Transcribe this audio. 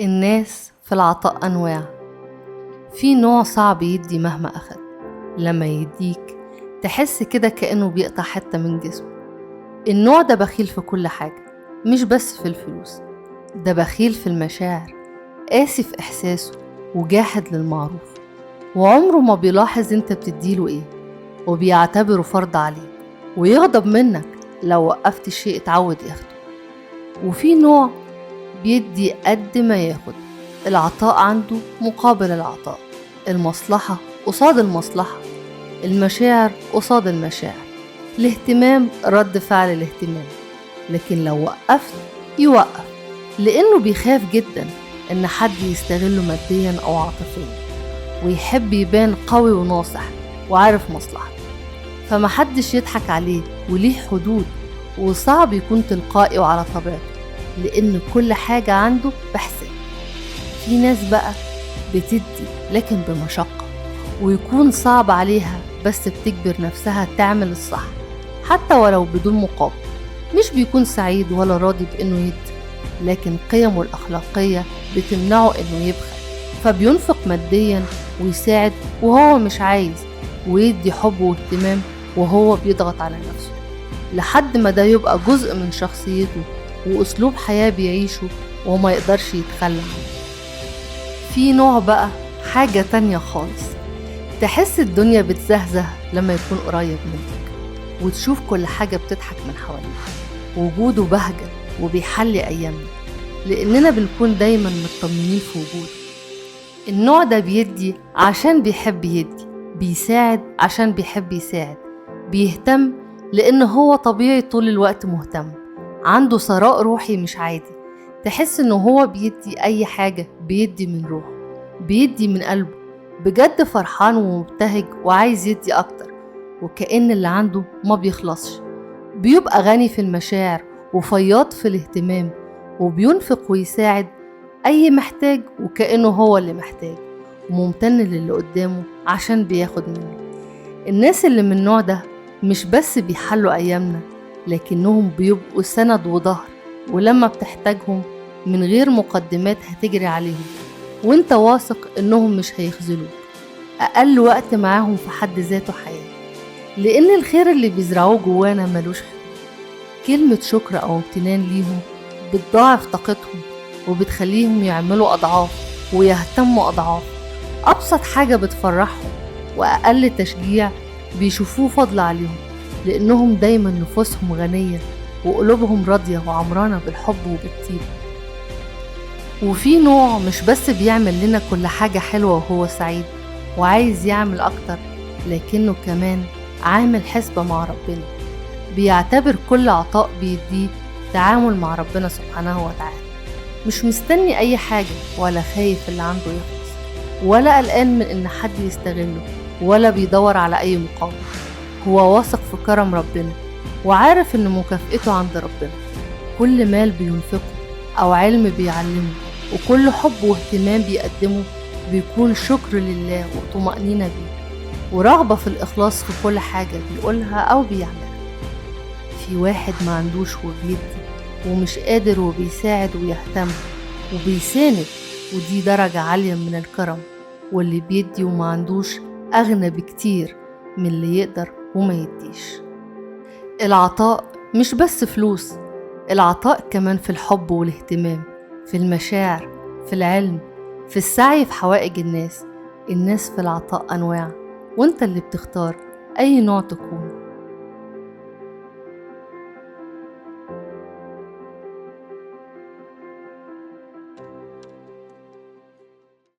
الناس في العطاء أنواع. في نوع صعب يدي مهما أخد، لما يديك تحس كده كأنه بيقطع حتة من جسمه. النوع ده بخيل في كل حاجة، مش بس في الفلوس، ده بخيل في المشاعر، قاسي في إحساسه وجاحد للمعروف، وعمره ما بيلاحظ انت بتديله ايه، وبيعتبره فرض عليه، ويغضب منك لو وقفت شيء اتعود ياخده. وفي نوع بيدي قد ما ياخد، العطاء عنده مقابل العطاء، المصلحة قصاد المصلحة، المشاعر قصاد المشاعر، الاهتمام رد فعل الاهتمام. لكن لو وقفت يوقف، لأنه بيخاف جدا إن حد يستغله ماديا أو عاطفيا، ويحب يبان قوي وناصح وعارف مصلحته، فمحدش يضحك عليه، وليه حدود، وصعب يكون تلقائي وعلى طبيعته لأن كل حاجة عنده بحساب. في ناس بقى بتدي لكن بمشقة، ويكون صعب عليها، بس بتجبر نفسها تعمل الصح حتى ولو بدون مقابل. مش بيكون سعيد ولا راضي بإنه يدي، لكن قيمه الأخلاقية بتمنعه إنه يبخل، فبينفق ماديا ويساعد وهو مش عايز، ويدي حب واهتمام وهو بيضغط على نفسه، لحد ما ده يبقى جزء من شخصيته وأسلوب حياة بيعيشه وما يقدرش يتخلى عنه. في نوع بقى حاجة تانية خالص، تحس الدنيا بتزهزه لما يكون قريب منك، وتشوف كل حاجة بتضحك من حواليك. وجوده بهجة وبيحلي أيامنا، لأننا بنكون دايما مطمنين في وجوده. النوع ده بيدي عشان بيحب يدي، بيساعد عشان بيحب يساعد، بيهتم لأن هو طبيعي طول الوقت مهتم، عنده ثراء روحي مش عادي. تحس إنه هو بيدي أي حاجة، بيدي من روحه، بيدي من قلبه، بجد فرحان ومبتهج وعايز يدي أكتر، وكأن اللي عنده ما بيخلصش. بيبقى غني في المشاعر وفياض في الاهتمام، وبينفق ويساعد أي محتاج وكأنه هو اللي محتاج، وممتن للي قدامه عشان بياخد منه. الناس اللي من النوع ده مش بس بيحلوا أيامنا، لكنهم بيبقوا سند وظهر، ولما بتحتاجهم من غير مقدمات هتجري عليهم، وانت واثق انهم مش هيخذلوك. اقل وقت معاهم في حد ذاته حياة، لان الخير اللي بيزرعوه جوانا ملوش حدود. كلمة شكر او امتنان ليهم بتضاعف طاقتهم، وبتخليهم يعملوا اضعاف ويهتموا اضعاف. ابسط حاجة بتفرحهم، واقل تشجيع بيشوفوه فضل عليهم، لانهم دايما نفوسهم غنية وقلوبهم راضية وعمرانة بالحب وبالطيب. وفي نوع مش بس بيعمل لنا كل حاجة حلوة وهو سعيد وعايز يعمل أكتر، لكنه كمان عامل حسبة مع ربنا، بيعتبر كل عطاء بيديه تعامل مع ربنا سبحانه وتعالى، مش مستني أي حاجة، ولا خايف اللي عنده يخلص، ولا قلقان من إن حد يستغله، ولا بيدور على أي مقابل. هو واثق في كرم ربنا، وعارف إن مكافئته عند ربنا. كل مال بينفقه أو علم بيعلمه، وكل حب واهتمام بيقدمه بيكون شكر لله وطمأنينة بيه، ورغبة في الإخلاص في كل حاجة بيقولها أو بيعملها. في واحد ما عندوش وبيدي، ومش قادر وبيساعد ويهتم وبيساند، ودي درجة عالية من الكرم. واللي بيدي وما عندوش أغنى بكتير من اللي يقدر وما يديش. العطاء مش بس فلوس، العطاء كمان في الحب والاهتمام، في المشاعر، في العلم، في السعي في حوائج الناس. الناس في العطاء أنواع، وانت اللي بتختار أي نوع تكون.